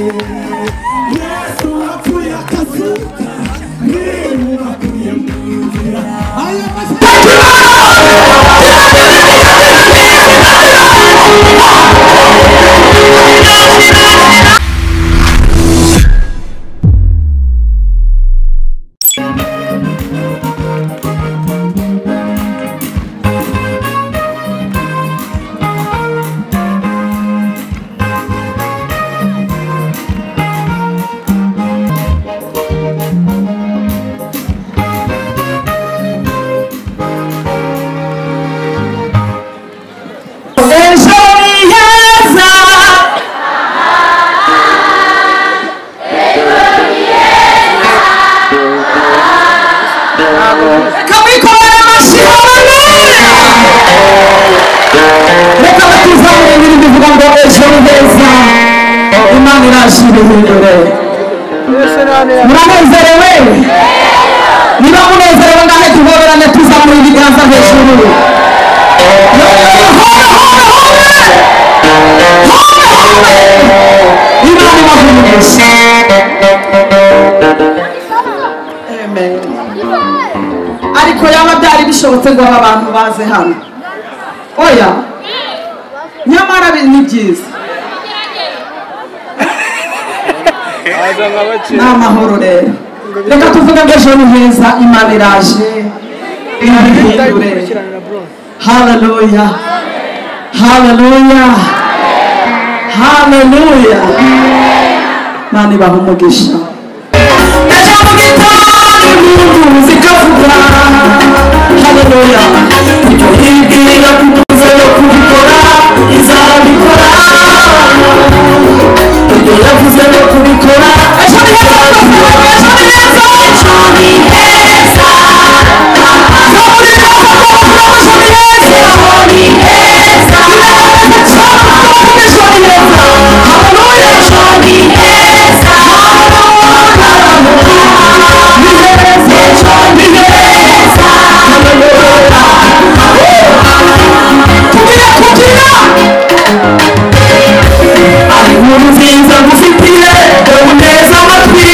Yesu apfuye akazuka nimubakuye mu nzira aya Muranezerewe niba munezerewe ngahe tuhoberane tuzamura ibiganza hejuru. Imana ibahe umugisha. Amen. Ariko yaba byari bishobotse ngo aba bantu baze hano, oya nyamara ni byiza n'amahoro. Rero reka tuvuge ngo ejo ni heza, Imana iraje ibihindure. Haleluya, haleluya, haleluya. Imana ibahe umugisha. Ejo mu gitondo impundu zikavuga haleluya, ibyo yibwira kukuza no kubikora izabikora, ibyo yavuze no kubikora. Ejo ni heza, ejo ni heza, ejo ni heza, ejo ni heza, ejo ni heza, ejo ni heza, haleluya, ejo ni heza, ni heza, ejo ni heza, haleluya. Tugira kugira ari inkuru nziza ngufitiye, uneza amatwi.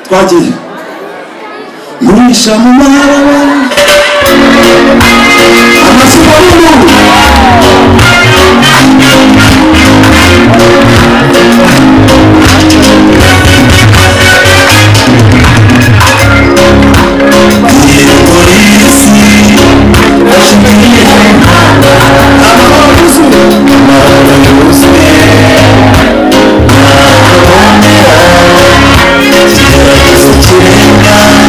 Twagiye murisha mu maraba amasibo y'umuntu Kirenga.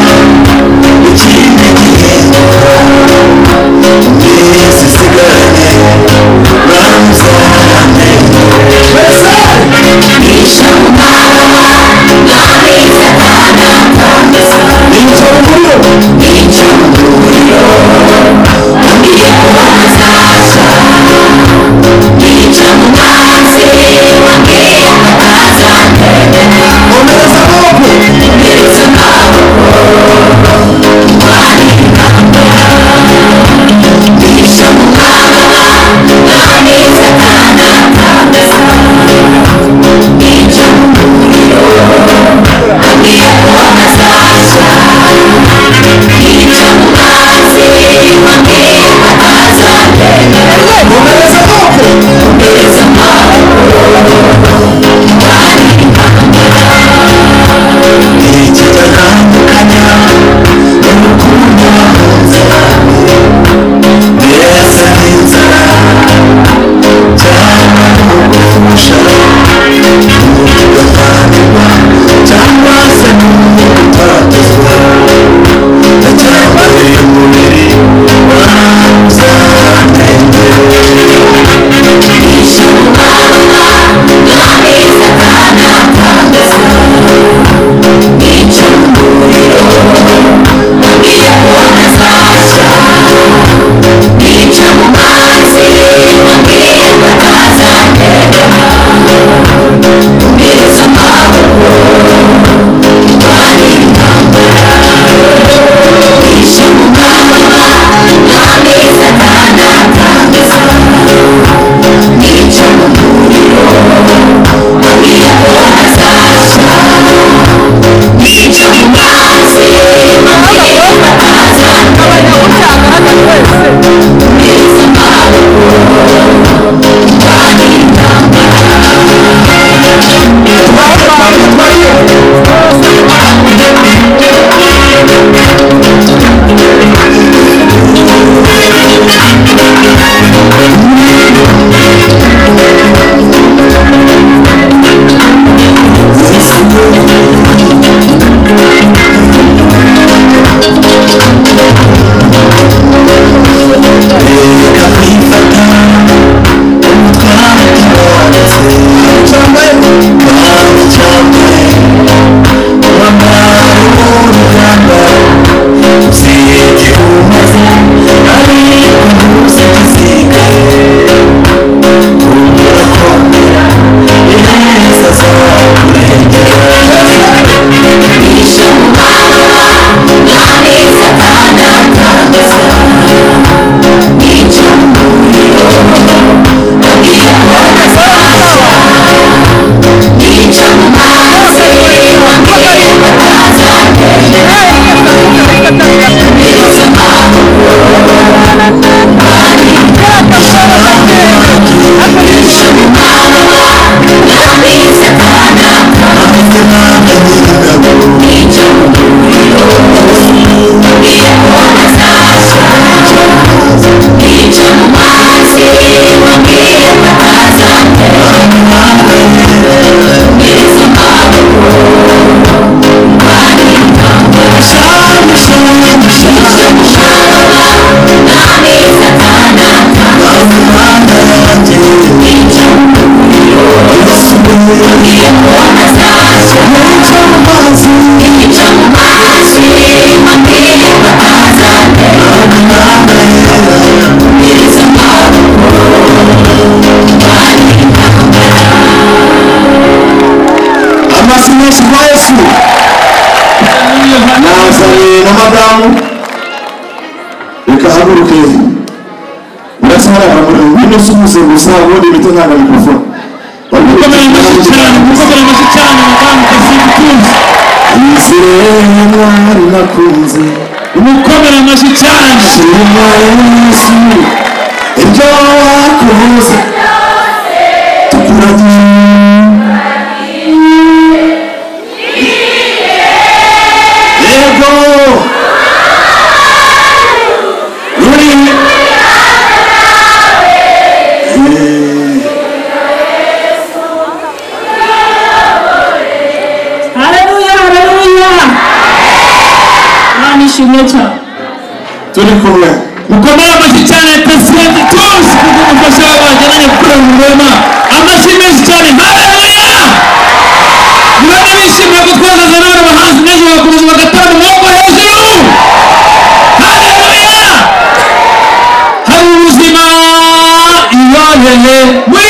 Nazanye na madamu reka haguruke urasara ngwino usuhuze gusa ubundi mpite ntanga mikrofone. Mukomere amashyi cyane, mukomere amashyi cyane madamu Tesi. Izere mwari nakunze, Mukomere amashyi cyane. Shima Yesu ibyo wakoze tukuragiye. Yego ruri Haleluya, haleluya. Imana ishimwe cyane. Turi kumwe. Mukomere amashyi cyane Tesi tuzi kuko umufasha wabagenanye gukora mu rwema. Amashyi menshi cyane. Haleluya. Niba bishimiye ko twazaza n'abana bahanzi neza bagakomeza bagatanga amaboko hejuru. Haleluya. Hari ubuzima iyoheye muri